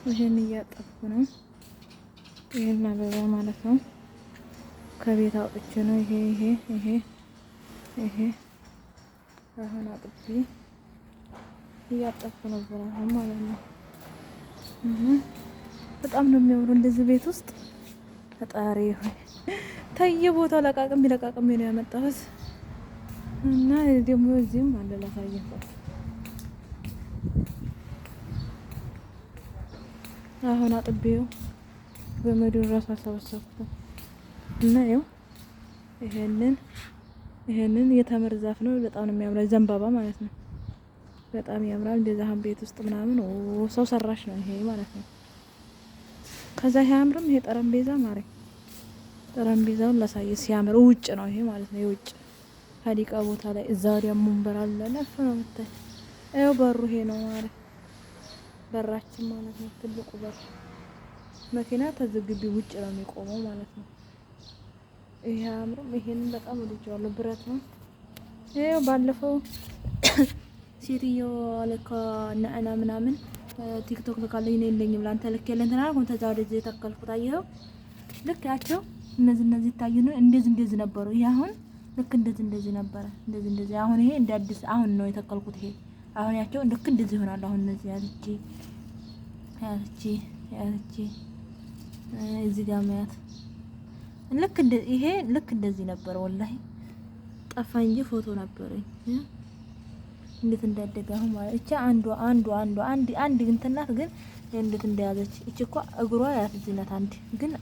ይሄን እያጠብኩ ነው። ይሄን አበባ ማለት ነው ከቤት አውጥቼ ነው። ይሄ ይሄ ይሄ ይሄ አሁን አጥቤ እያጠብኩ ነበር አሁን ማለት ነው። በጣም ነው የሚያምሩ እንደዚህ ቤት ውስጥ። ፈጣሪ ሆይ፣ ተየቦታው ለቃቅሜ ለቃቅሜ ነው ያመጣሁት። እና ደግሞ እዚህም አለ፣ ላሳየህ። አሁን አጥቤው ገመዱን ራሱ አሰበሰብኩት እና ይኸው ይሄንን የተምር ዛፍ ነው። በጣም ነው የሚያምረው፣ ዘንባባ ማለት ነው። በጣም ያምራል። እንደዛ አሁን ቤት ውስጥ ምናምን ሰው ሰራሽ ነው ይሄ ማለት ነው። ከዛ ይሄ አያምርም? ይሄ ጠረጴዛ ማሬ፣ ጠረጴዛውን ላሳየ፣ ሲያምር ውጭ ነው ይሄ ማለት ነው። የውጭ حديقة ቦታ ላይ እዛ ወዲያ ወንበር አለ። ነፍ ነው የምታይ። ይኸው በሩ ይሄ ነው ማለት በራችን ማለት ነው። ትልቁ በር፣ መኪና ተዝግቢ ውጭ ነው የሚቆመው ማለት ነው። ይሄ አያምርም? ይሄንን በጣም ወድጄዋለሁ። ብረት ነው። ይኸው ባለፈው ሴትዮ ልካ ነአና ምናምን ቲክቶክ ልካለኝ፣ እኔ የለኝም ለአንተ ልክ የለ እንትን አልኩኝ። ተዛ ወደዚህ የተከልኩት አየኸው። ልክ ያቸው እነዚህ እነዚህ ይታዩ ነው። እንደዚህ እንደዚህ ነበሩ። ይሄ አሁን ልክ እንደዚህ እንደዚህ ነበረ። እንደዚህ እንደዚህ አሁን ይሄ እንደ አዲስ አሁን ነው የተከልኩት። ይሄ አሁን ያቸው ልክ እንደዚህ ይሆናል። አሁን እነዚህ ያዝቼ ያዝቼ ያዝቼ እዚህ ጋር ማያት ልክ እንደ ይሄ ልክ እንደዚህ ነበር። ወላሂ ጠፋ እንጂ ፎቶ ነበረኝ። እንዴት እንዳደገ አሁን ማለት እቺ አንዱ አንዱ አንዱ አንድ አንድ እንትን ናት፣ ግን እንዴት እንደያዘች እቺ እኮ እግሯ ያትዝናት አንድ ግን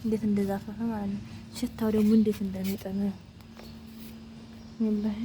እንዴት እንደዛፈፈ ማለት ነው። ሽታው ደግሞ እንዴት እንደሚጥም ወላሂ።